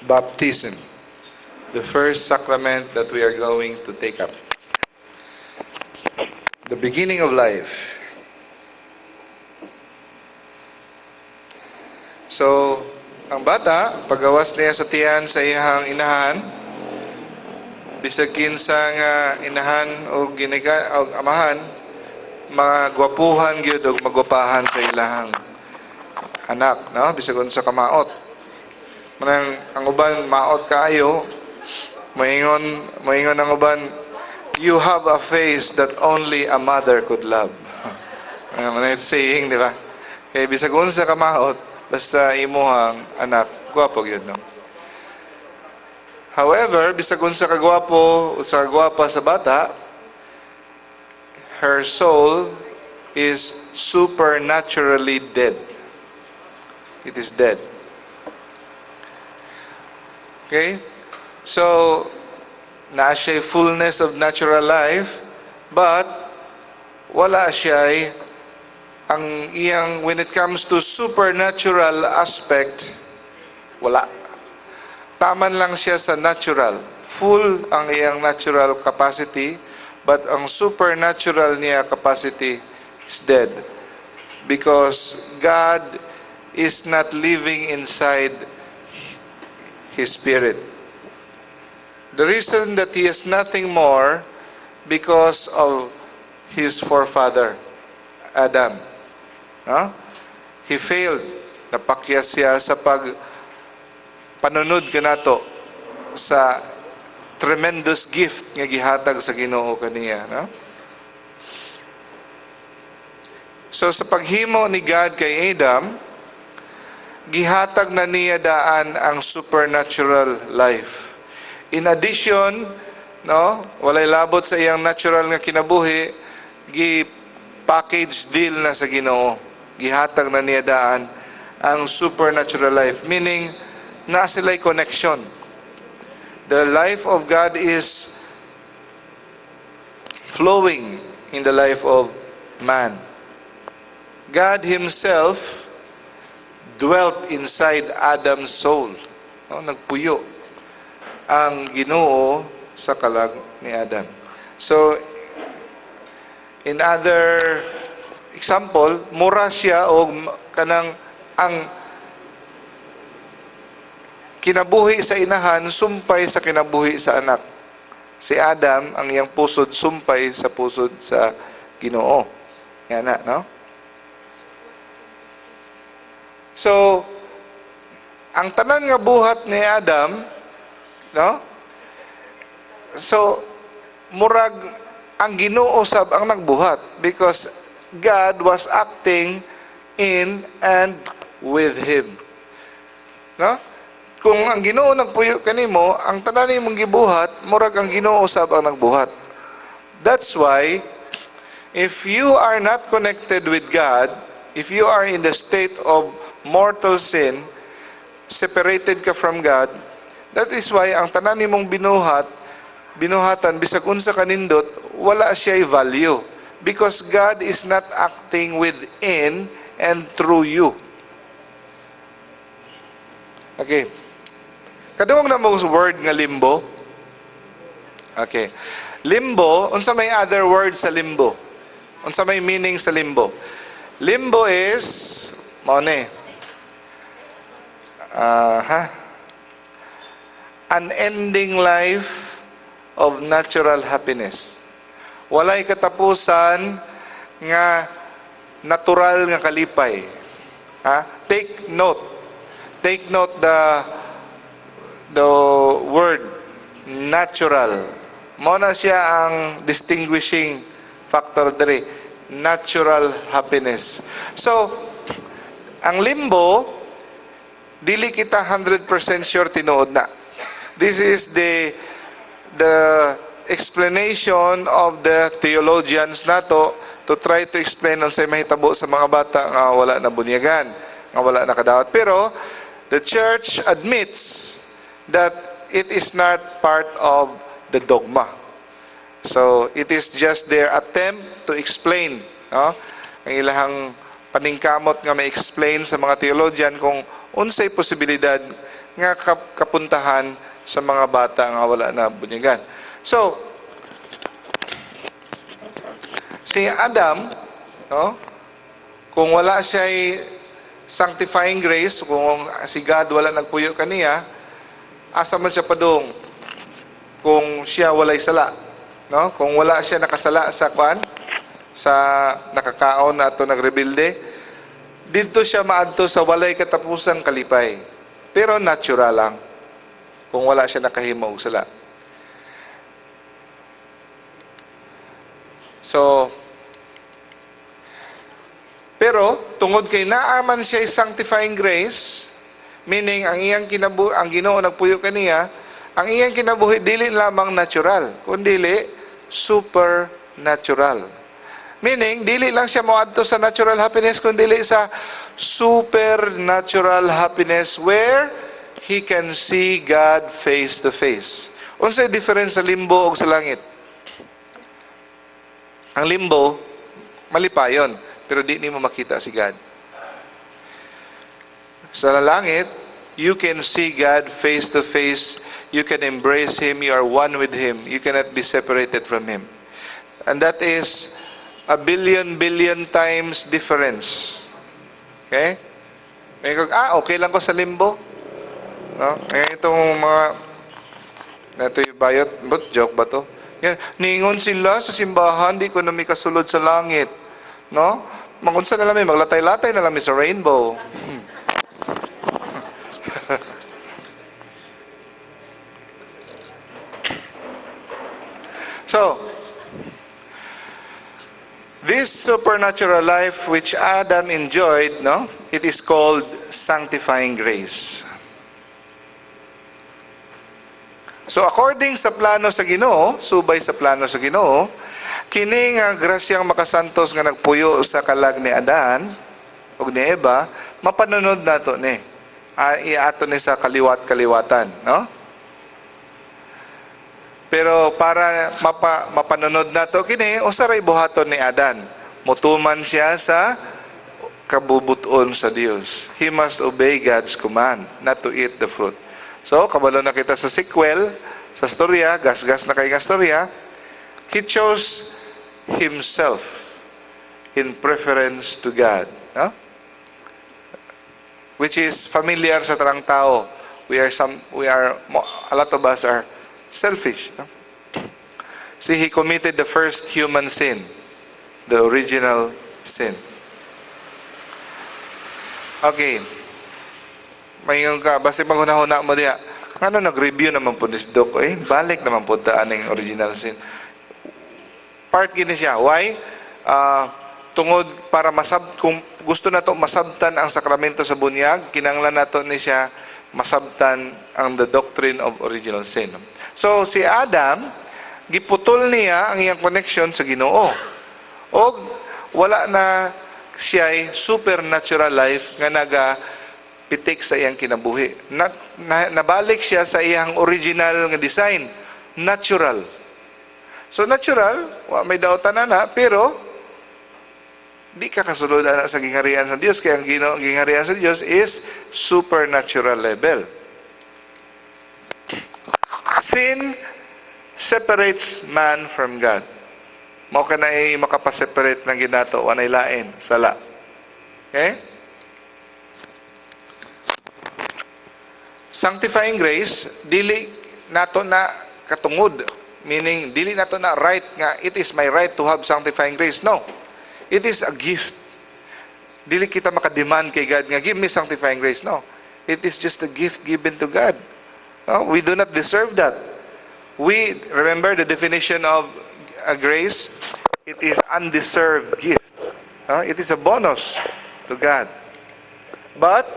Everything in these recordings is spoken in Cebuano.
Baptism, the first sacrament that we are going to take up. The beginning of life. So, ang bata, pagawas niya sa tiyan sa iyang inahan, bisag kinsa nga inahan o ginika o amahan, magwapuhan gyud og magwapahan sa ilahang anak, no? Bisag unsa ka maot. Manang ang uban maot kaayo, moingon ang uban, "You have a face that only a mother could love." Ano man saying, di ba? Kay bisag unsa ka maot, basta imuhang anak, gwapo gyud, no? However, bisag unsa ka gwapo, unsa ka gwapa sa bata, her soul is supernaturally dead. It is dead. Okay? So, naa siya fullness of natural life, but wala siya ang iyang, when it comes to supernatural aspect, wala. Taman lang siya sa natural. Full ang iyang natural capacity, but ang supernatural niya capacity is dead. Because God is not living inside his spirit. The reason that he has nothing more, because of his forefather, Adam. No? He failed. Napakyas siya sa pag panunod kanato sa tremendous gift nga gihatag sa Ginoo kaniya, no? So sa paghimo ni God kay Adam, gihatag na niya daan ang supernatural life. In addition, no, walay labot sa iyang natural nga kinabuhi, gi package deal na sa Ginoo. Gihatag na niya daan ang supernatural life, meaning naa sila'y connection. The life of God is flowing in the life of man. God Himself dwelt inside Adam's soul. No, nagpuyo ang Ginoo sa kalag ni Adam. So, in other example, mura siya og kanang ang kinabuhi sa inahan sumpay sa kinabuhi sa anak. Si Adam, ang iyang pusod sumpay sa pusod sa Ginoo. Yan na, no? So, ang tanan nga buhat ni Adam, no? So, murag ang Ginoo sab ang nagbuhat because God was acting in and with him. No? Kung ang Ginoo nagpuyo kanimo, ang tanan nimong gibuhat, murag ang Ginoo sab ang nagbuhat. That's why if you are not connected with God, if you are in the state of mortal sin, separated ka from God, that is why ang tanan nimong binuhat, binuhatan bisag unsa kanindot, wala siya value because God is not acting within and through you. Okay. Kadungog na mo word nga limbo? Okay. Limbo, unsa may other word sa limbo? Unsa may meaning sa limbo? Limbo is mao ni. Ha? Unending life of natural happiness. Walay katapusan nga natural nga kalipay. Ha? Take note. Take note the word "natural". Mao na siya ang distinguishing factor diri. Natural happiness. So, ang limbo, dili kita 100% sure tinuod na. This is the explanation of the theologians nato to try to explain unsay mahitabo sa mga bata nga wala na bunyagan, nga wala na kadawat. Pero the church admits that it is not part of the dogma. So it is just their attempt to explain, no? Ang ilahang paningkamot nga ma-explain sa mga theologian kung unsay posibilidad nga kapuntahan sa mga bata nga wala na bunyagan. So, si Adam, no, kung wala siya sanctifying grace, kung si God wala nagpuyo kaniya, asa man siya padung kung siya walay sala, no? Kung wala siya nakasala sa kwan, sa nakakaon na ato nagrebelde, didto siya maadto sa walay katapusang kalipay. Pero natural lang kung wala siya nakahimo og sala. So, pero tungod kay naaman siya sanctifying grace, meaning ang iyang ang Ginoo nagpuyo kaniya, ang iyang kinabuhi dili lamang natural, kundi supernatural. Meaning, dili lang siya moadto sa natural happiness, kundi sa supernatural happiness where he can see God face to face. Unsay difference sa limbo ug sa langit? Ang limbo, malipayon, pero di nimo makita si God. Sa langit, you can see God face to face, you can embrace Him, you are one with Him, you cannot be separated from Him. And that is a billion, billion times difference. Okay? May okay lang ko sa limbo. No? Ngayon itong mga, ito yung bayot, but joke ba to? Yan, ningon sila sa simbahan, di ko na may kasulod sa langit. No? Magunsa na lang may, maglatay-latay na lang may sa rainbow. So, this supernatural life which Adam enjoyed, no? It is called sanctifying grace. So according sa plano sa Ginoo, subay sa plano sa Ginoo, kini nga grasyang makasantos nga nagpuyo sa kalag ni Adan ug ni Eva, mapanunod nato ni. Iato ni sa kaliwat-kaliwatan, no? Pero para mapanunod nato kini, usa ray buhaton ni Adan. Mutuman siya sa kabubuton sa Dios. He must obey God's command not to eat the fruit. So, kabalo na kita sa sequel, sa storya, gasgas na kay nga storya, he chose himself in preference to God. No? Which is familiar sa tarang tao. We are some, we are, a lot of us are selfish. No? See, he committed the first human sin, the original sin. Okay. Mahingon ka, basta maghuna-huna mo diya, ano nag-review naman po ni Doc, eh, balik naman po ta aning original sin. Part gini siya. Why? Tungod para kung gusto na to masabtan ang sakramento sa bunyag, kinanglan nato ni siya masabtan ang the doctrine of original sin. So, si Adam, giputol niya ang iyang connection sa Ginoo. O wala na siya'y supernatural life nga naga pitik sa iyang kinabuhi. Nabalik siya sa iyang original nga design, natural. So natural, wa may daotan na, pero di ka kasulod ana sa gingharian sa Dios, kaya ang gingharian sa Dios is supernatural level. Sin separates man from God. Mao ka na ay makapaseparate ng ginato, wanay lain, sala. Okay? Sanctifying grace, dili nato na katungod. Meaning, dili nato na right nga, it is my right to have sanctifying grace. No. It is a gift. Dili kita makademand kay God nga, give me sanctifying grace. No. It is just a gift given to God. No, we do not deserve that. We, remember the definition of a grace? It is undeserved gift. No, it is a bonus to God. But,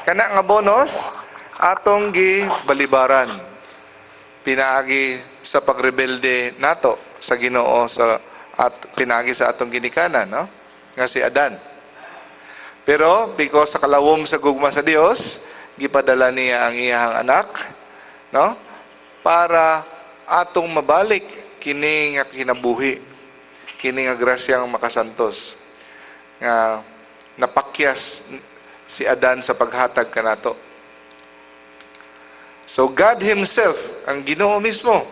kana nga bonus, atong gibalibaran. Pinaagi sa pagrebelde nato sa Ginoo sa at pinaagi sa atong ginikanan, no? Nga si Adan. Pero because sa kalawom sa gugma sa Dios, gipadala niya ang iyang anak, no? Para atong mabalik kini nga kinabuhi, kini nga grasyang makasantos nga napakyas si Adan sa paghatag kanato. So God Himself, ang Ginoo mismo,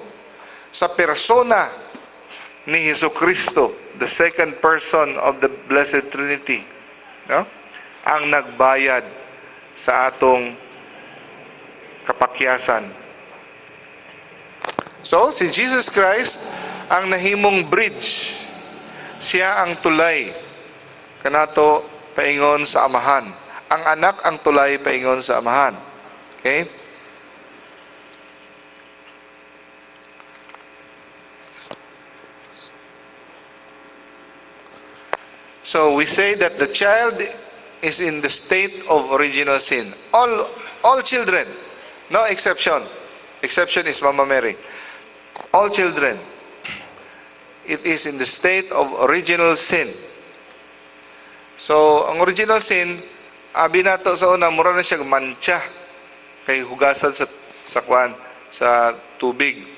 sa persona ni Hesus Kristo, the second person of the Blessed Trinity, no? Ang nagbayad sa atong kapakyasan. So, si Jesus Christ ang nahimong bridge. Siya ang tulay kanato paingon sa Amahan. Ang Anak ang tulay paingon sa Amahan. Okay? So we say that the child is in the state of original sin. All children, no exception. Exception is Mama Mary. All children, it is in the state of original sin. So, ang original sin, abi nato sa una, mura na siya mantsa kay hugasan sa kwan, sa tubig.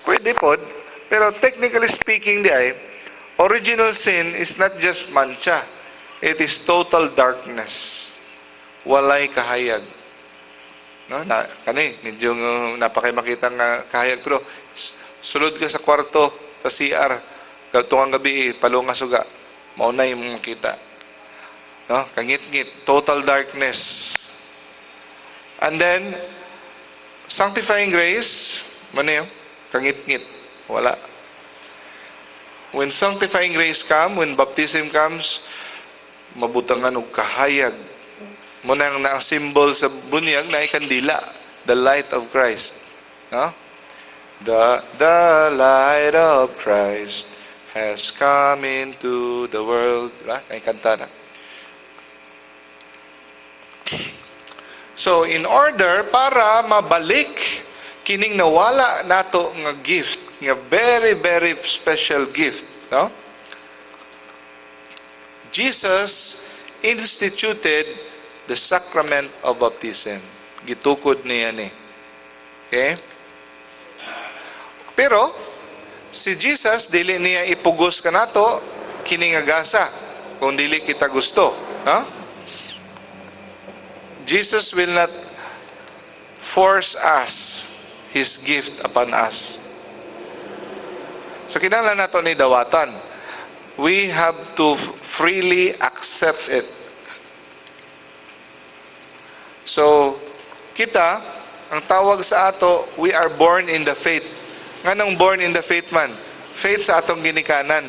Pwede pod, pero technically speaking di ay, original sin is not just mancha. It is total darkness. Walay kahayag. No, na kani medyo napakay makita nga kahayag, pero sulod ka sa kwarto sa CR tungang gabi, eh, palunga suga, mao na imong makita. No, kangit-ngit, total darkness. And then sanctifying grace, mao yun, kangit-ngit, wala. When sanctifying grace come, when baptism comes, mabutangan og kahayag. Mao nang na ang symbol sa bunyag na kandila, the light of Christ. No? The light of Christ has come into the world. Diba? Ay kanta na. So, in order para mabalik kining nawala nato nga gift, nga very, very special gift, no? Jesus instituted the sacrament of baptism. Gitukod niya ni. Okay? Pero, si Jesus, dili niya ipugos kanato kini nga gasa kung dili kita gusto. No? Jesus will not force us, His gift upon us. So, kinahanglan nato ni dawatan. We have to freely accept it. So, kita, ang tawag sa ato, we are born in the faith. Nganong born in the faith man? Faith sa atong ginikanan.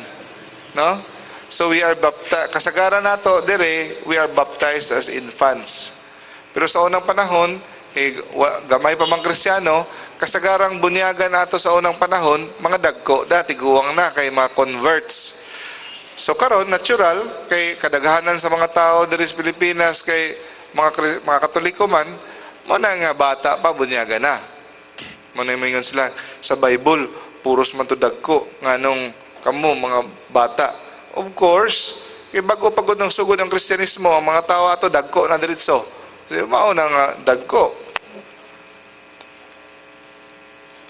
No? So we are baptized, kasagaran nato dire, we are baptized as infants. Pero sa unang panahon, eh, gamay pa mang Kristiyano, kasagarang bunyagan nato sa unang panahon, mga dagko, dati guwang na kay mga converts. So karon natural kay kadaghanan sa mga tao diri sa Pilipinas kay mga Katoliko man, mo na nga bata pa bunyaga na. Mo na moingon sila sa Bible, puros man to dagko, nganong kamo mga bata. Of course, kay bago pa gud ng sugod ang Kristyanismo, ang mga tao ato dagko na diretso. So, mao na nga dagko.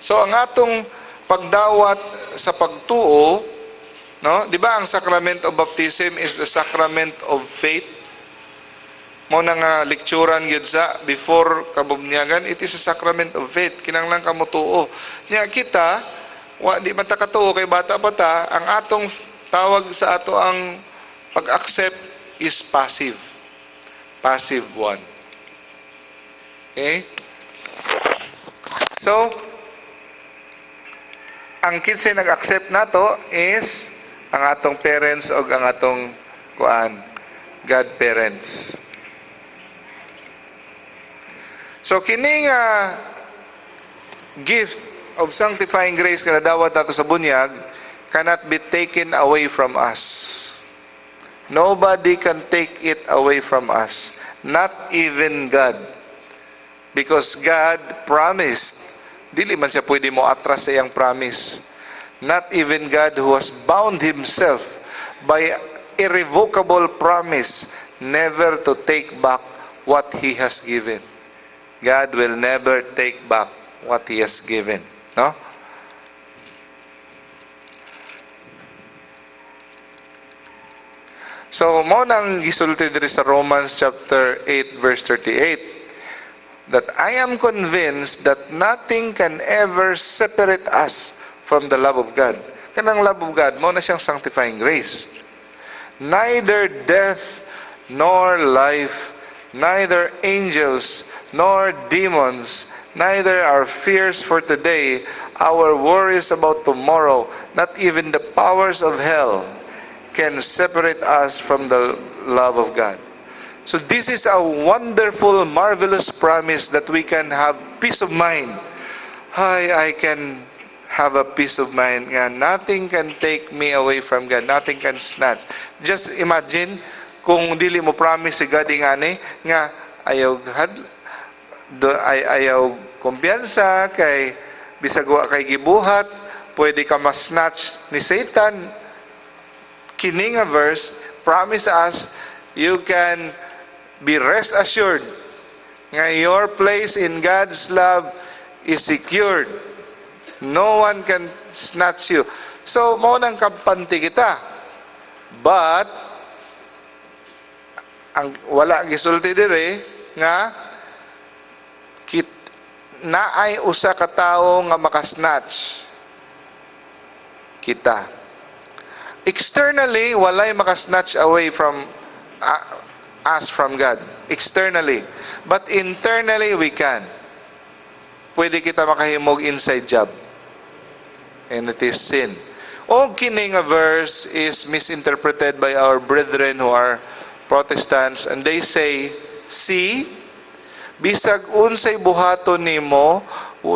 So ang atong pagdawat sa pagtuo, no? 'Di ba ang sacrament of baptism is the sacrament of faith? Mo na nga lekturan gyud sa before kabunyagan, it is a sacrament of faith. Kinahanglan ka motuo. Nya kita, wa di man ta katuo kay bata pa ta, ang atong tawag sa ato ang pag-accept is passive. Passive one. Okay? So, ang kinsay nag-accept nato is ang atong parents o ang atong kuan, godparents. So kini nga gift of sanctifying grace nga nadawat nato sa bunyag cannot be taken away from us. Nobody can take it away from us, not even God. Because God promised. Dili man siya pwede mo atras sa iyang promise. Not even God, who has bound Himself by irrevocable promise never to take back what He has given. God will never take back what He has given. No? So, mao nang gisulti diri sa Romans chapter 8 verse 38. That I am convinced that nothing can ever separate us from the love of God. Kanang love of God, mao na siyang sanctifying grace. Neither death nor life, neither angels nor demons, neither our fears for today, our worries about tomorrow, not even the powers of hell can separate us from the love of God. So this is a wonderful, marvelous promise that we can have peace of mind. Hi, I can have a peace of mind nga nothing can take me away from God. Nothing can snatch. Just imagine kung dili mo promise si God ingani nga ayaw had do, ay ayaw kumpiyansa kay bisag wa kay gibuhat, pwede ka ma-snatch ni Satan. Kini nga verse promise us you can be rest assured nga your place in God's love is secured. No one can snatch you. So, mao nang kampante kita. But, ang wala gisulti dire nga kit naay usa ka tawo nga makasnatch kita. Externally, walay makasnatch away from us from God. Externally. But internally, we can. Pwede kita makahimog inside job. And it is sin. O kini nga verse is misinterpreted by our brethren who are Protestants, and they say, "See, bisag unsay buhaton nimo,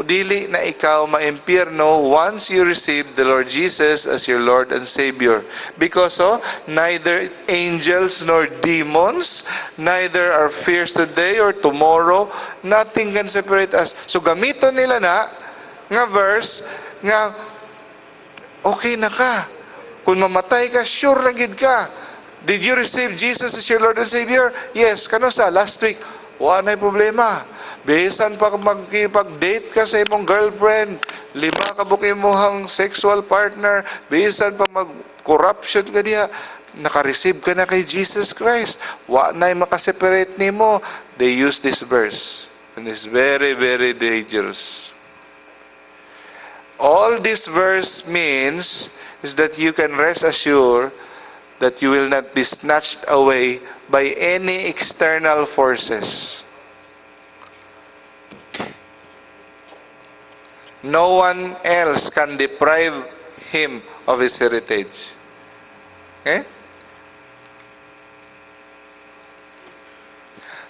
dili na ikaw maimpierno once you receive the Lord Jesus as your Lord and Savior. Because, oh, neither angels nor demons, neither our fears today or tomorrow, nothing can separate us." So gamiton nila na nga verse nga okay na ka. Kung mamatay ka, sure na gid ka. Did you receive Jesus as your Lord and Savior? Yes. Kano sa? Last week. Wa na'y problema. Bisan pa magkipag-date ka sa imong girlfriend, lima ka buok imong sexual partner, bisan pa mag-corruption ka diha, naka-receive ka na kay Jesus Christ. Wa na'y makaseparate nimo. They use this verse. And it's very, very dangerous. All this verse means is that you can rest assured that you will not be snatched away by any external forces. No one else can deprive him of his heritage. Okay?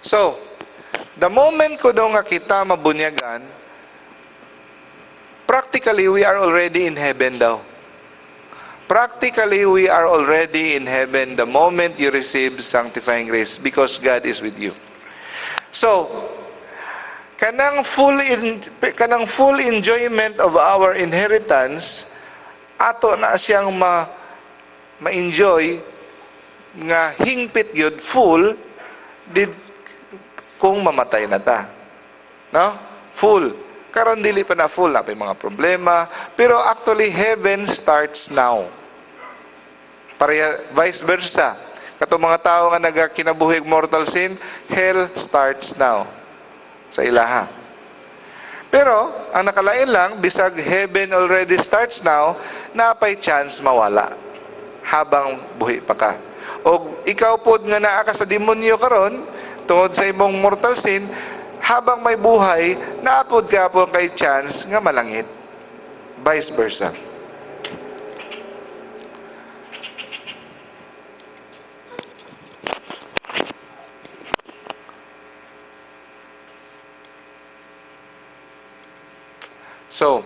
So, the moment kuno nga kita mabunyagan, practically we are already in heaven daw. Practically, we are already in heaven the moment you receive sanctifying grace because God is with you. So, kanang full enjoyment of our inheritance ato na siyang ma ma-enjoy nga hingpit gyud full did kung mamatay na ta. No? Full. Karon dili pa na full, naa mga problema, pero actually heaven starts now. Pareha, vice versa. Katong mga tao nga nagakinabuhi mortal sin, hell starts now sa ilaha. Pero ang nakalain lang, bisag heaven already starts now, napay chance mawala habang buhi pa ka. O ikaw pod nga naa ka sa demonyo karon tungod sa imong mortal sin, habang may buhay, naa pod ka po kay chance nga malangit. Vice versa. So,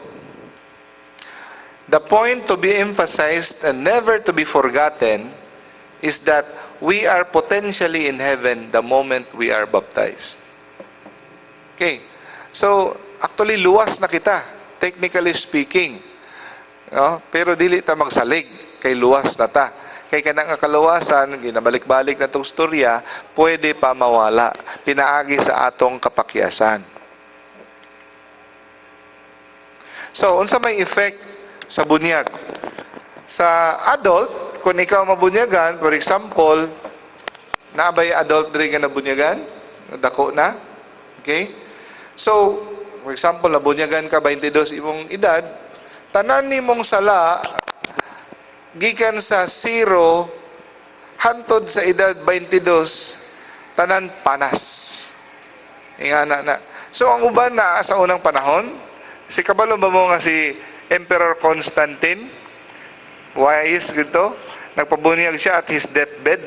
the point to be emphasized and never to be forgotten is that we are potentially in heaven the moment we are baptized. Okay. So, actually, luwas na kita, technically speaking. No? Pero dili ta magsalig kay luwas na ta. Kay kanang kaluwasan, ginabalik-balik na tong storya, pwede pa mawala. Pinaagi sa atong kapakyasan. So, unsa may effect sa bunyag? Sa adult, kung ikaw mabunyagan, for example, naa bay adult diri nga nabunyagan? Dako na? Okay? So, for example, nabunyagan ka 22 imong edad, tanan nimong sala gikan sa 0 hantod sa edad 22, tanan panas. Ingana na. So ang uban na sa unang panahon, si kabalo ba mo nga si Emperor Constantine, wise gito, nagpabunyag siya at his deathbed.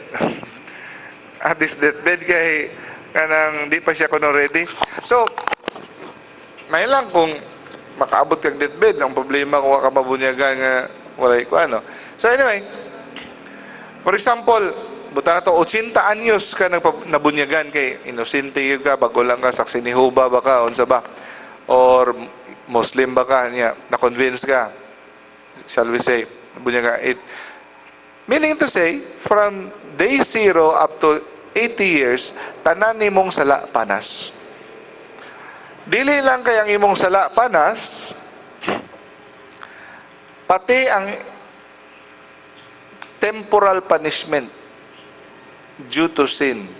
At his deathbed kay kanang di pa siya kuno ready. So, may lang kung makaabot kag deathbed, ang problema kung wa ka mabunyagan nga walay ko ano. So anyway, for example, buta na to 80 anyos ka nabunyagan kay inosente ka, bago lang ka, saksi ni Huba ba ka, unsa ba? Or Muslim ba ka niya, na-convince ka, shall we say, nabunyagan. Meaning to say, from day 0 up to 80 years, tanan nimong sala panas. Dili lang kay ang imong sala panas, pati ang temporal punishment due to sin.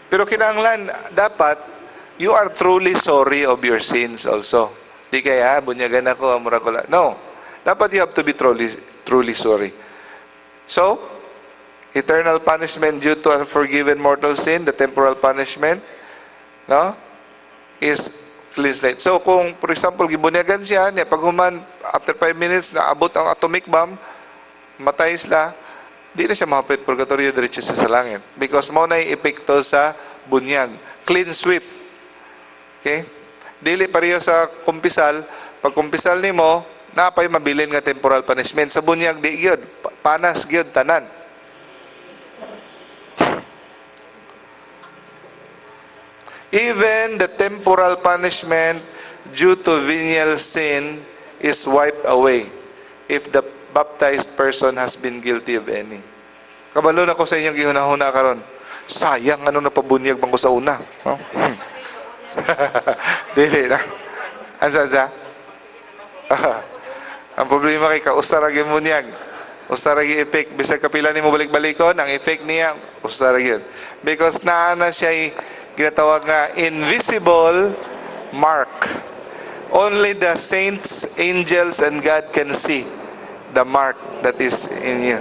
Pero kinahanglan dapat you are truly sorry of your sins also. Di kaya, bunyagan ako, mura ko lang. No. Dapat you have to be truly truly sorry. So, eternal punishment due to unforgiven mortal sin, the temporal punishment, no, is clean slate. So, kung, for example, gibunyagan siya, niya, pag human, after 5 minutes, naabot ang atomic bomb, matay sila, di na siya mahapit purgatorio, diretso siya sa langit. Because mao na epekto sa bunyag. Clean sweep. Okay? Dili pareho sa kumpisal. Pag kumpisal nimo, napay mabilin nga temporal punishment. Sa bunyag, di gyud. Panas gyud tanan. Even the temporal punishment due to venial sin is wiped away if the baptized person has been guilty of any. Kabalo na ko sa inyong gihuna-huna karon. Sayang, ano, napabunyag man ko sa una. No? Dili na. Ansa, ansa? Ang problema kay kausa ra gyud bunyag. Usa ra gyud effect, bisag kapila nimo balik-balikon, ang effect niya usa ra gyud. Because naa na siya ginatawag nga invisible mark. Only the saints, angels, and God can see the mark that is in you.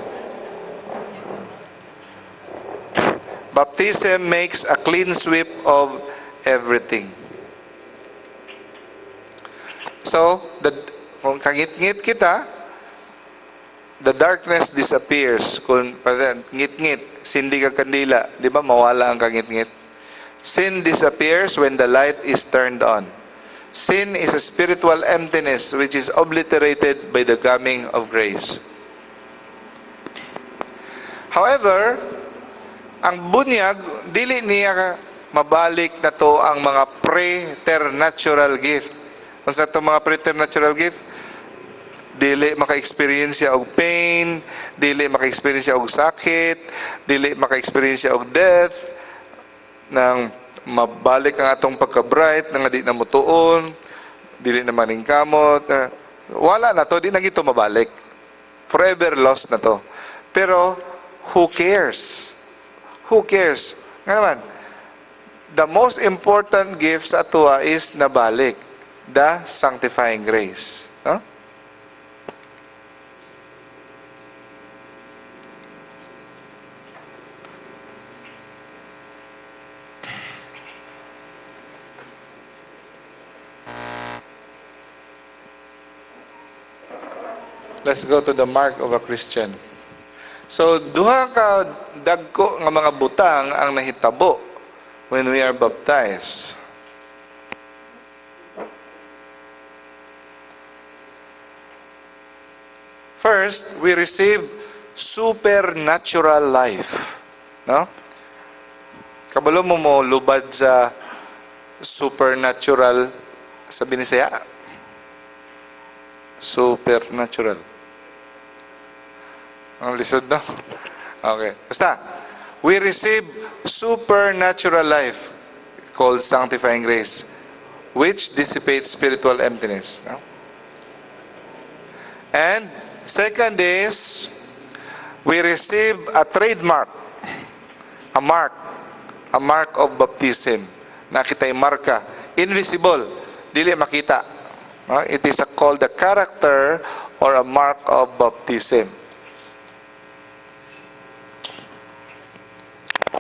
Baptism makes a clean sweep of everything. So, kung kangit-ngit kita, the darkness disappears. Kung ngit-ngit, sindi ka kandila, di ba mawala ang kangit-ngit? Sin disappears when the light is turned on. Sin is a spiritual emptiness which is obliterated by the coming of grace. However, ang bunyag, dili niya mabalik na to ang mga preternatural gift. Kung sa itong mga preternatural gift, dili maka-experience siya og pain, dili maka-experience siya og sakit, dili maka-experience siya og death, nang mabalik ang atong pagka-bright, nang di na mutuon, dili na maningkamot, wala na to, di na gito mabalik. Forever lost na to. Pero, who cares? Who cares? Nga naman, the most important gift sa atoa is nabalik, the sanctifying grace. No? Let's go to the mark of a Christian. So, duha ka dagko nga mga butang ang nahitabo when we are baptized. First, we receive supernatural life. No? Kabalo mo mo lubad sa supernatural sa Binisaya? Supernatural. Ang lisod, no? Okay. Basta, we receive supernatural life called sanctifying grace, which dissipates spiritual emptiness. No? And second is, we receive a trademark, a mark of baptism. Nakita'y marka. Invisible, dili makita. No? It is called the character or a mark of baptism.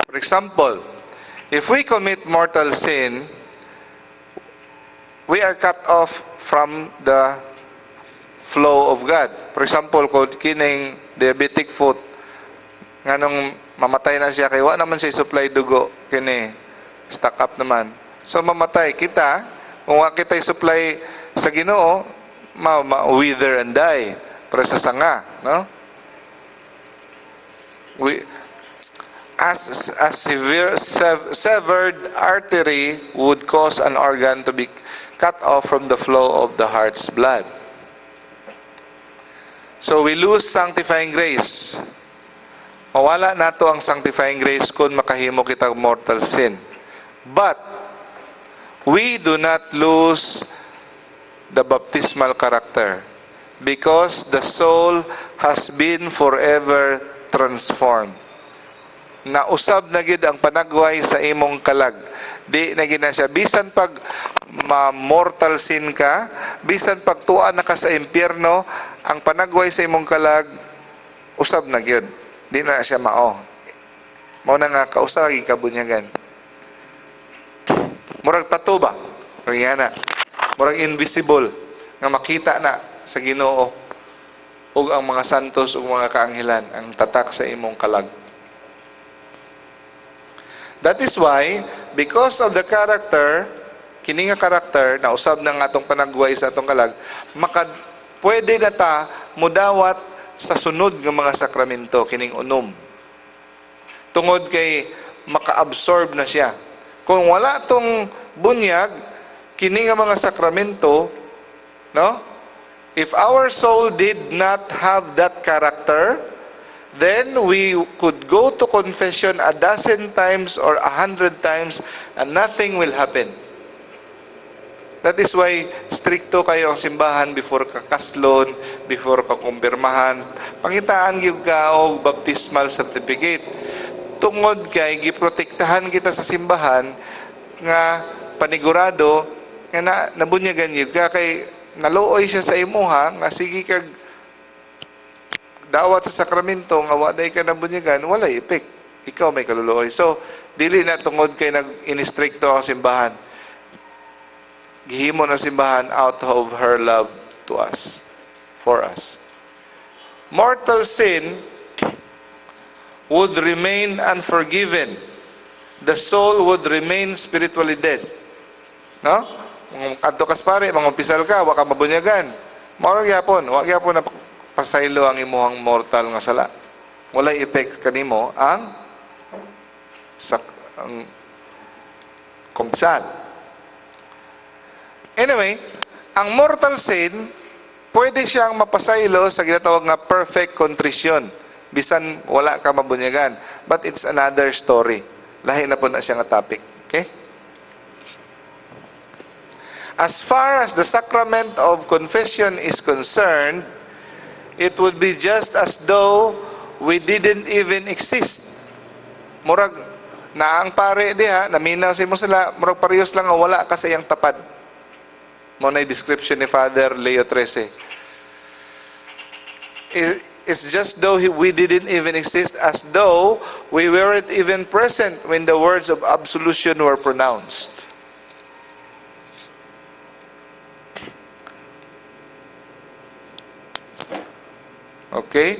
For example, if we commit mortal sin, we are cut off from the flow of God. For example, kung kining diabetic foot, nganong mamatay na siya, kay wa naman siya supply dugo, kini stock up naman. So mamatay kita, kung wa kita supply sa Ginoo, ma wither and die. Pero sa sanga, no? We, as a severed artery would cause an organ to be cut off from the flow of the heart's blood. So we lose sanctifying grace. Mawala nato ang sanctifying grace kung makahimo kita og mortal sin. But we do not lose the baptismal character because the soul has been forever transformed. Nausab na gid ang panagway sa imong kalag. Di na gid na siya bisan pag ma-mortal sin ka, bisan pag tuwa na ka sa impyerno, ang panagway sa imong kalag usab na gyud. Di na siya mao. Mao na nga kausa lagi kabunyagan. Murag tattoo ba? Murag na. Murag invisible nga makita na sa Ginoo ug ang mga santos ug mga kaanghelan ang tatak sa imong kalag. That is why, because of the character, kini nga character na usab ng atong panagway sa atong kalag, maka pwede na ta mudawat sa sunod nga mga sakramento kining unom. Tungod kay maka-absorb na siya. Kung wala tong bunyag, kini nga mga sakramento, no? If our soul did not have that character, then we could go to confession a dozen times or 100 times and nothing will happen. That is why strikto kayo ang simbahan before ka kaslon, before ka kumpirmahan. Pangitaan gyud ka og baptismal certificate. Tungod kay giprotektahan kita sa simbahan nga panigurado nga na, nabunyagan gyud ka kay naluoy siya sa imuha nga sige kag dawat sa sakramento nga wa day ka nabunyagan, walay effect. Ikaw may kaluluoy. So, dili na tungod kay nag-inistrikto ang simbahan. Gihimo ng simbahan out of her love to us, for us. Mortal sin would remain unforgiven. The soul would remain spiritually dead. No? Kung adto kas pare, mangumpisal ka, wa ka mabunyagan. Mao gyapon, wa gyapon na pasaylo ang imuhang mortal nga sala. Walay effect kanimo ang kumpisal. Anyway, ang mortal sin, pwede siyang mapasaylo sa ginatawag nga perfect contrition. Bisan wala ka mabunyagan. But it's another story. Lahi na po na siya nga topic. Okay? As far as the sacrament of confession is concerned, it would be just as though we didn't even exist. Murag, na ang pare diha, naminaw sa imo sila, murag parehas lang nga wala ka sa iyang tapad. Mao na description ni Father Leo XIII. It's just though we didn't even exist, as though we weren't even present when the words of absolution were pronounced. Okay?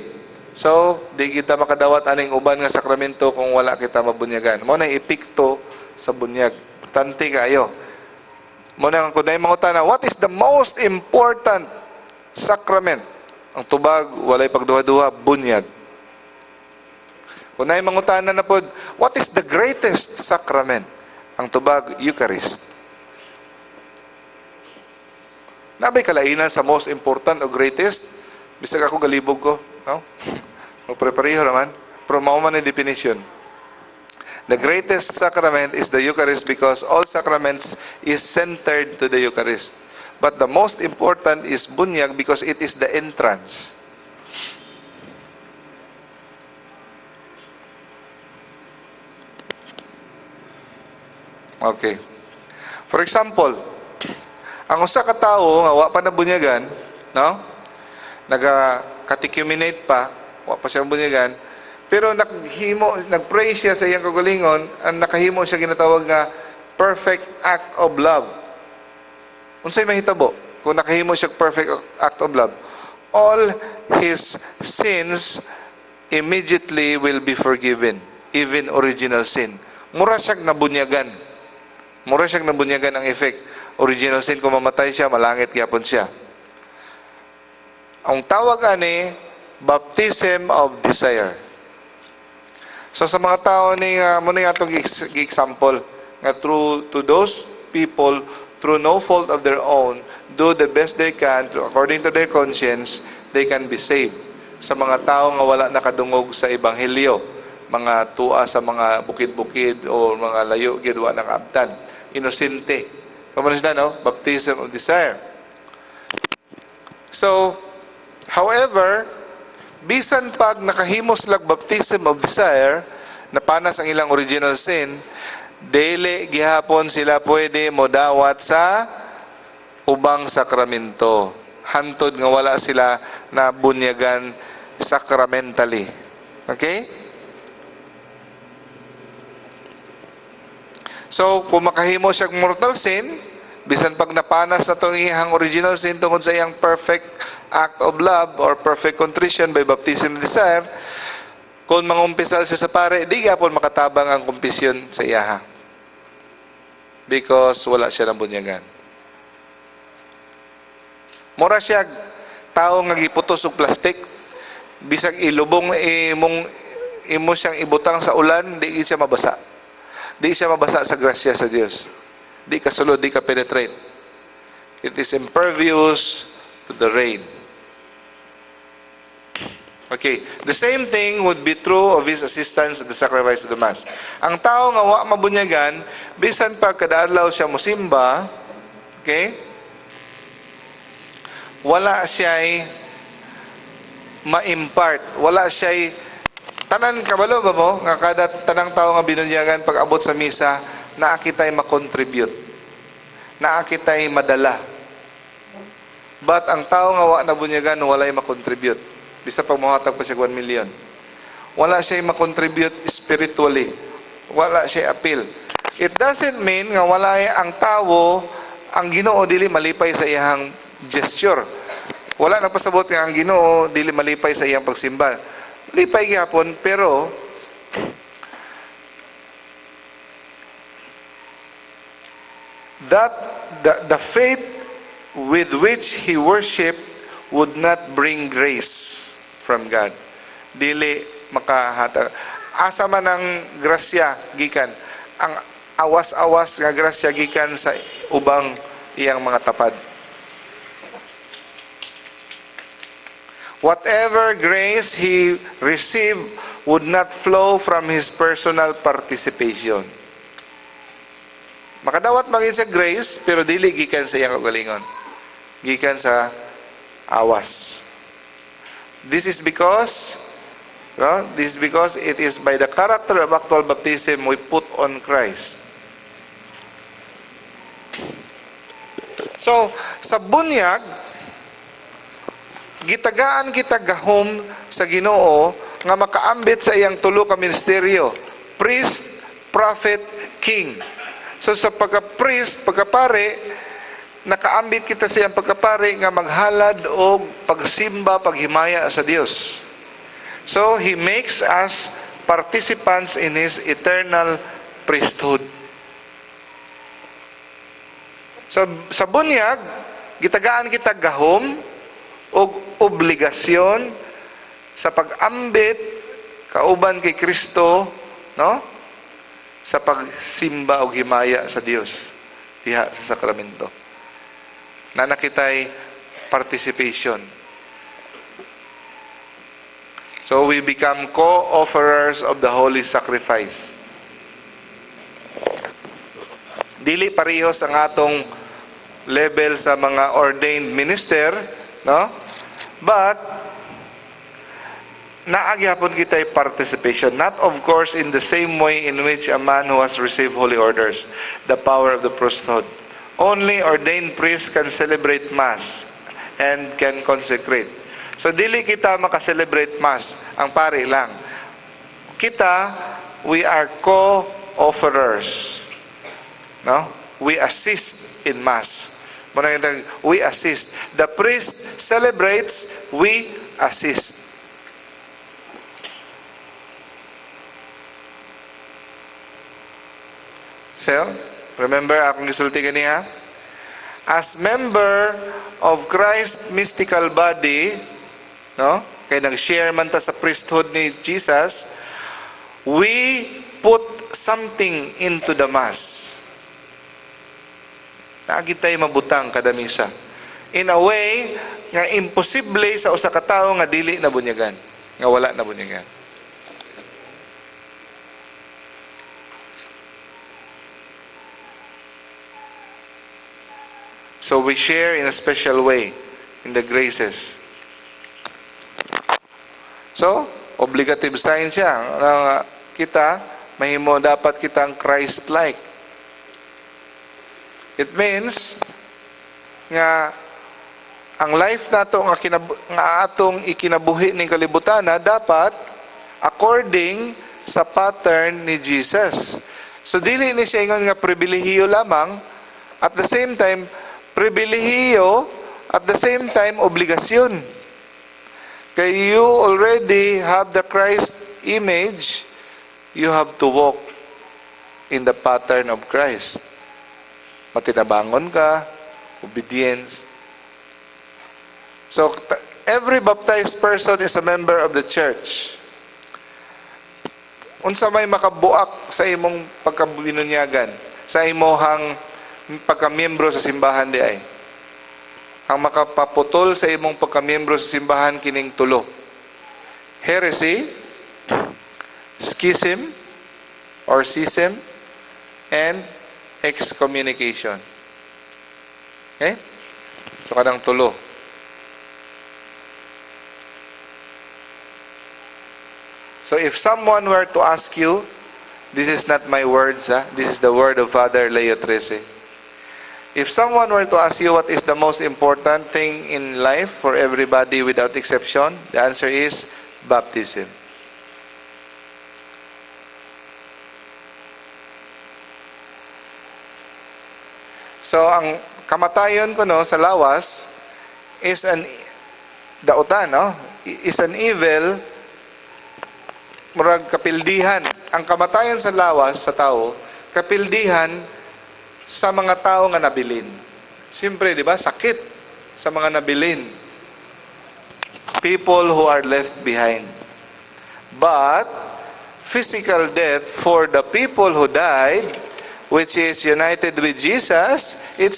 So, di kita makadawat aning uban nga sakramento kung wala kita mabunyagan. Mao na epekto sa bunyag. Importante kaayo. Mao na kung naay mangutana, what is the most important sacrament? Ang tubag, walay pagduha-duha, bunyag. Kung naay mangutana na pod, what is the greatest sacrament? Ang tubag, Eucharist. Naa bay kalainan sa most important o greatest? Bisag ako galibog ko, no? Magprepareho naman. Pero mao man ang definition. The greatest sacrament is the Eucharist because all sacraments is centered to the Eucharist. But the most important is bunyag because it is the entrance. Okay. For example, ang usa ka tawo nga wa pa nabunyagan, no? Naga catechumenate pa, wa pa siya bunyagan, pero naghimo, nagpray siya sa iyang kaugalingon, ang nakahimo siya ginatawag nga perfect act of love. Unsay mahitabo kung nakahimo siya perfect act of love? All his sins immediately will be forgiven, even original sin. Mura siyang nabunyagan. Mura siyang nabunyagan ang effect. Original sin, kung mamatay siya, malangit gyapon siya. Ang tawag ani, baptism of desire. So sa mga tao ni mo ni atong example nga through to those people, through no fault of their own, do the best they can to, according to their conscience, they can be saved. Sa mga tao nga wala nakadungog sa ebanghelyo, mga tua sa mga bukid-bukid o mga layo gid, wa nakaabtan, inosente. Kamo sila, no? Baptism of desire. So, however, bisan pag nakahimo sila baptism of desire, napanas ang ilang original sin, dili gihapon sila pwede modawat sa ubang sakramento hantod nga wala sila na bunyagan sacramentally. Okay? So, kung makahimo siya mortal sin, bisan pag napanas na itong iyang original sin tungod sa iyang perfect act of love or perfect contrition by baptism of desire, kung mangumpisal siya sa pare, di gyapon makatabang ang kumpisyon sa iyaha. Because wala siya nabunyagan. Mura siya tao nga giputos og plastic, bisag ilubong imong imo siyang ibutang sa ulan, di siya mabasa. Di siya mabasa sa grasya sa Dios. Di ka sulod, di ka penetrate. It is impervious to the rain. Okay, the same thing would be true of his assistance at the sacrifice of the Mass. Ang tao nga wa mabunyagan, bisan pa kada adlaw siya musimba, okay? Wala siya'y ma-impart, wala siya'y tanan. Kabalo ba mo nga kada tanang tao nga binunyagan, pag abot sa misa, naa kitay ma-contribute. Naa kitay madala. But ang tao nga wa nabunyagan, walay ma-contribute. Bisa pag mohatag pa siya 1 million. Wala siya ma-contribute spiritually. Wala siya appeal. It doesn't mean nga wala ang tawo, ang Ginoo dili malipay sa iyang gesture. Wala na pasabot nga ang Ginoo dili malipay sa iyang pagsimba. Lipay gyapon, pero that the faith with which he worshiped would not bring grace from God. Dili makahatag. Asa man ang grasya gikan? Ang awas-awas nga grasya gikan sa ubang iyang mga tapad. Whatever grace he received would not flow from his personal participation. Makadawat magin sa grace, pero dili gikan sa iyang kaugalingon. Gikan sa awas. This is because, no? This is because it is by the character of actual baptism we put on Christ. So, sa bunyag, gitagaan kita gahom sa Ginoo nga makaambit sa iyang tulo ka ministeryo: priest, prophet, king. So sa pagka-priest, pagkapare, nakaambit kita sa iyang pagkapare nga maghalad og pagsimba, paghimaya sa Dios. So he makes us participants in his eternal priesthood. So sa bunyag, gitagaan kita gahom og obligasyon sa pag-ambit kauban kay Kristo, no? Sa pagsimba og himaya sa Dios diha sa sakramento. Na nakitay participation. So we become co-offerers of the holy sacrifice. Dili parehas ang atong level sa mga ordained minister, no? But naa gyapon kita'y participation, not of course in the same way in which a man who has received holy orders, the power of the priesthood. Only ordained priests can celebrate Mass and can consecrate. So dili kita maka-celebrate Mass, ang pari lang. Kita, we are co-offerers. No? We assist in Mass. Mao na yung we assist. The priest celebrates, we assist. So, remember akong gisulti ganiha? As member of Christ's mystical body, no? Kay nag-share man ta sa priesthood ni Jesus, we put something into the Mass. Naa gyud tay mabutang kada misa. In a way nga imposible sa usa ka tawo nga dili na bunyagan, nga wala na bunyagan. So we share in a special way in the graces. So, obligative sign siya. Nga kita, mahimo dapat kitang Christ-like. It means nga ang life nato nga atong ikinabuhi ning kalibutan na dapat according sa pattern ni Jesus. So dili ni siya ingon nga pribilehiyo lamang, at the same time pribilehiyo, at the same time obligasyon. Kay you already have the Christ image, you have to walk in the pattern of Christ. Matinabangon ka, obedience. So, every baptized person is a member of the church. Unsa may makabuak sa imong pagkabinunyagan, sa imohang pagkamiyembro sa simbahan di ay? Ang makapaputol sa imong pagkamiyembro sa simbahan kining tulo: heresy, schism or schism, and excommunication. Okay? So kanang tulo. So if someone were to ask you, this is not my words, ah, this is the word of Father Leo XIII. If someone were to ask you what is the most important thing in life for everybody without exception, the answer is baptism. So ang kamatayon ko, no, sa lawas is an dautan, no? Is an evil, murag kapildihan. Ang kamatayan sa lawas sa tao, kapildihan sa mga tao nga nabilin. Siyempre, di ba? Sakit sa mga nabilin. People who are left behind. But physical death for the people who died, which is united with Jesus, it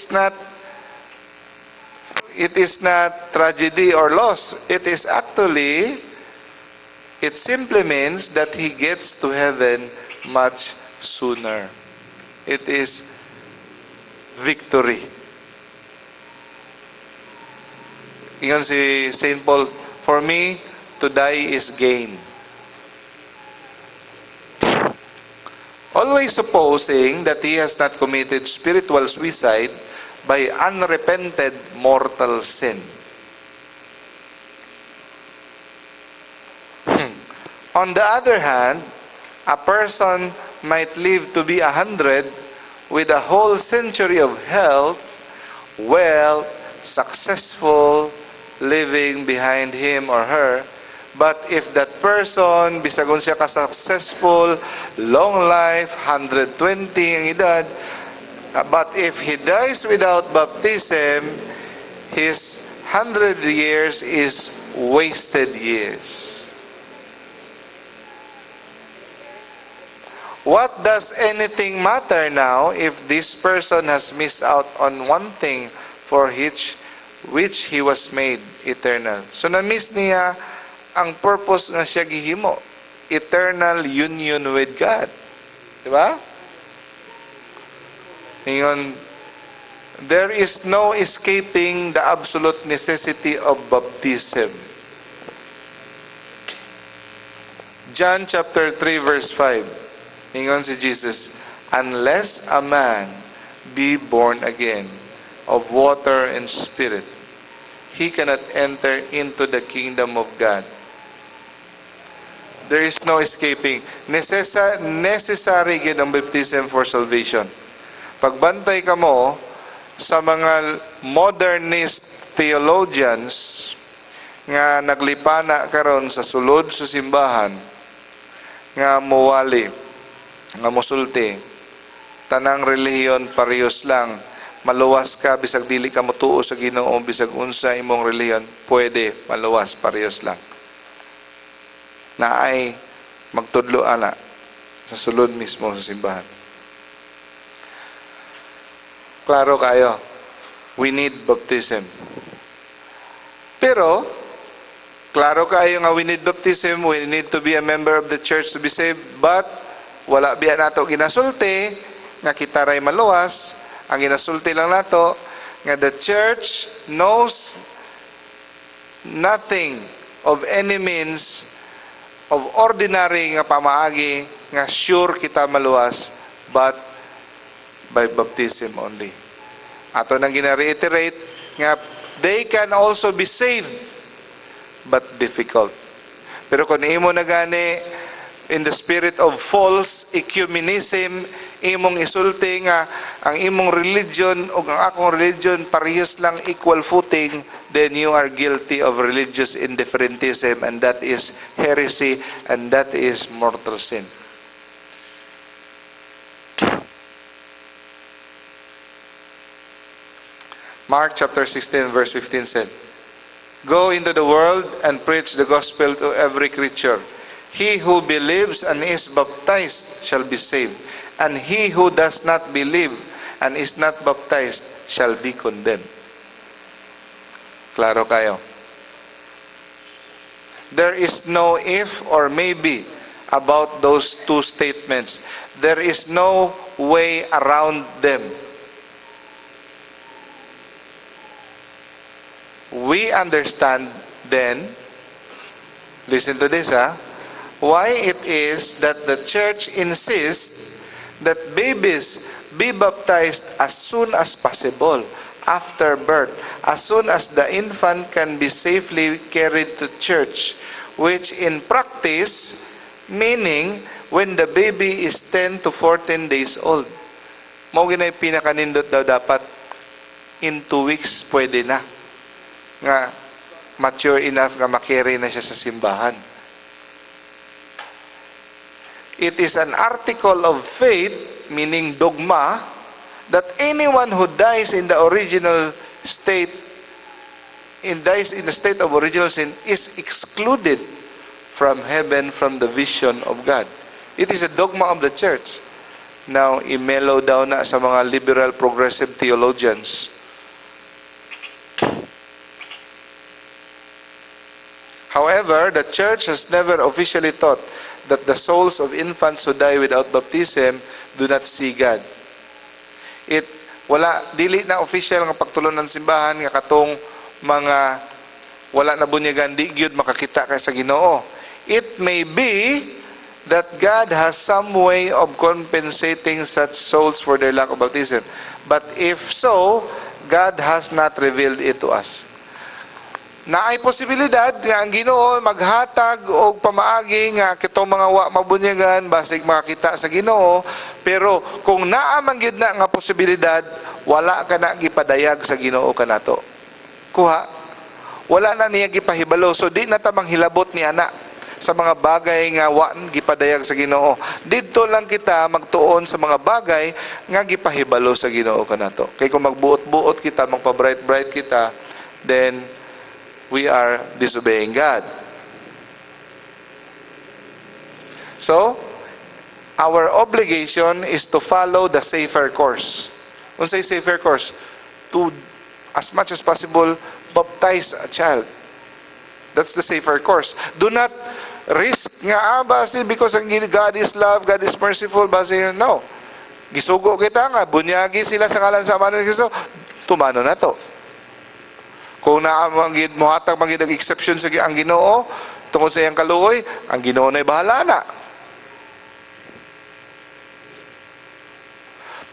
is not tragedy or loss. It is actually, it simply means that he gets to heaven much sooner. It is victory. Ingon si St. Paul, "For me, to die is gain." Always supposing that he has not committed spiritual suicide by unrepented mortal sin. On the other hand, a person might live to be 100 with a whole century of health, wealth, successful living behind him or her. But if that person, bisag unsa siya ka-successful, long life, 120 ang edad, but if he dies without baptism, his 100 years is wasted years. What does anything matter now if this person has missed out on one thing for which he was made eternal? So na-miss niya ang purpose nga siya gihimo, eternal union with God. Di ba? Ingon, there is no escaping the absolute necessity of baptism. John chapter 3 verse 5. Ingon si Jesus, "Unless a man be born again of water and spirit, he cannot enter into the kingdom of God. There is no escaping. Necessary gyud ang baptism for salvation. Pagbantay kamo sa mga modernist theologians nga naglipana karon sa sulod sa simbahan nga muwali, nga musulti, tanang relihiyon parehas lang, maluwas ka bisag dili ka motuo sa Ginoo, bisag unsa imong relihiyon pwede maluwas, parehas lang. Naay magtudlo ana sa sulod mismo sa simbahan. Klaro kayo, we need baptism. Pero klaro kayo nga we need baptism, we need to be a member of the church to be saved, but wala biya nato ginasulti nga kita ray maluwas. Ang ginasulti lang nato nga the church knows nothing of any means of ordinary nga pamaagi nga sure kita maluwas but by baptism only. Ato nang gina-reiterate nga they can also be saved but difficult. Pero kung imo na gani in the spirit of false ecumenism, imong isulti nga ang imong religion o ang akong religion parehas lang, equal footing, then you are guilty of religious indifferentism, and that is heresy, and that is mortal sin. Mark chapter 16 verse 15 said, "Go into the world and preach the gospel to every creature. He who believes and is baptized shall be saved, and he who does not believe and is not baptized shall be condemned." Klaro kayo. There is no if or maybe about those two statements. There is no way around them. We understand then, listen to this, why it is that the church insists that babies be baptized as soon as possible after birth, as soon as the infant can be safely carried to church, which in practice, meaning when the baby is 10 to 14 days old. Mao ginay pinakanindot daw, dapat in 2 weeks pwede na. Nga mature enough nga ma-carry na siya sa simbahan. It is an article of faith, meaning dogma, that anyone who dies in the original state, dies in the state of original sin, is excluded from heaven, from the vision of God. It is a dogma of the church. Now, i-mellow down na sa mga liberal progressive theologians. However, the church has never officially taught that the souls of infants who die without baptism do not see God. It wala dili na official nga pagtulon ng simbahan nga katong mga wala na bunyagan di gyud makakita kay sa Ginoo. It may be that God has some way of compensating such souls for their lack of baptism. But if so, God has not revealed it to us. Naay posibilidad nga ang Ginoo maghatag og pamaagi nga kitong mga wa mabunyagan basig makakita sa Ginoo, pero kung naa man gyud na nga posibilidad, wala ka na gipadayag sa Ginoo kanato. Kuha, wala na niya gipahibalo, so di na ta manghilabot ni ana sa mga bagay nga wa gipadayag sa Ginoo. Didto lang kita magtuon sa mga bagay nga gipahibalo sa Ginoo kanato. Kay kung magbuot-buot kita, magpa-bright-bright kita, then we are disobeying God. So, our obligation is to follow the safer course. Unsay safer course? To, as much as possible, baptize a child. That's the safer course. Do not risk nga, basi because ang God is love, God is merciful, basi, no. Gisugo kita nga, bunyagi sila sa ngalan sa Ama ni Kristo, tumano na to. Kung naa manggid mohatag manggid ang exception sa ang Ginoo tungod sa iyang kaluoy, ang Ginoo na'y bahala na.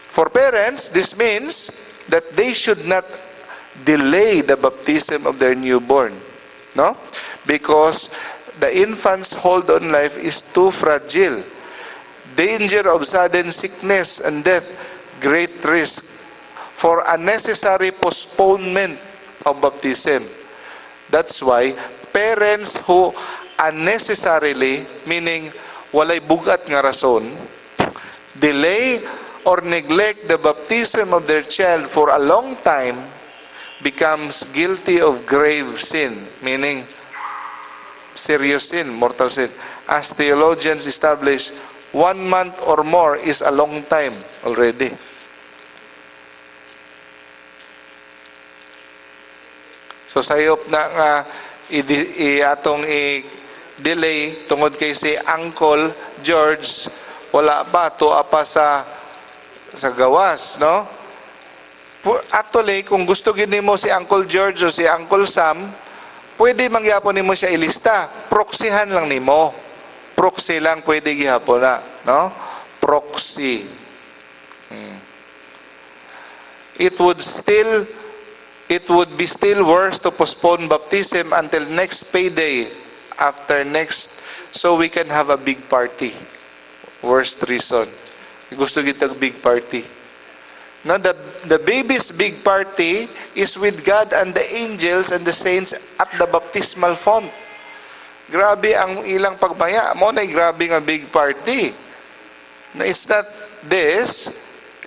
For parents, this means that they should not delay the baptism of their newborn, no? Because the infant's hold on life is too fragile. Danger of sudden sickness and death, great risk for unnecessary postponement of baptism. That's why parents who unnecessarily, meaning walay bugat nga rason, delay or neglect the baptism of their child for a long time becomes guilty of grave sin, meaning serious sin, mortal sin. As theologians establish, one month or more is a long time already. So sayop na nga atong i-delay tungod kay si Uncle George wala pa, tuwa pa sa gawas, no? Actually, kung gusto gid nimo si Uncle George o si Uncle Sam, pwede mangyapon nimo siya ilista. Proxyhan lang nimo. Proxy lang pwede gihapon na, no? Proxy. It would be still worse to postpone baptism until next payday after next so we can have a big party. Worst reason. Gusto kitag big party. No, the baby's big party is with God and the angels and the saints at the baptismal font. Grabe ang ilang pagmaya. Mo na grabe nga big party. No, it's not this,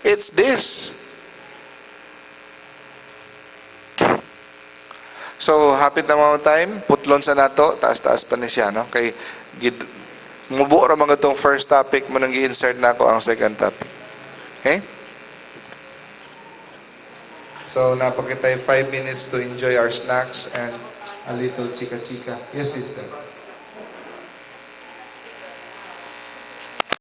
it's this. So, hapit na mga time, putlon sa nato, taas-taas pa ni siya, no? Kay, gid, mubuo ra mga itong first topic mo nang gi-insert na ako ang second topic. Okay? So, napakita 5 minutes to enjoy our snacks and a little chika-chika. Yes, sister.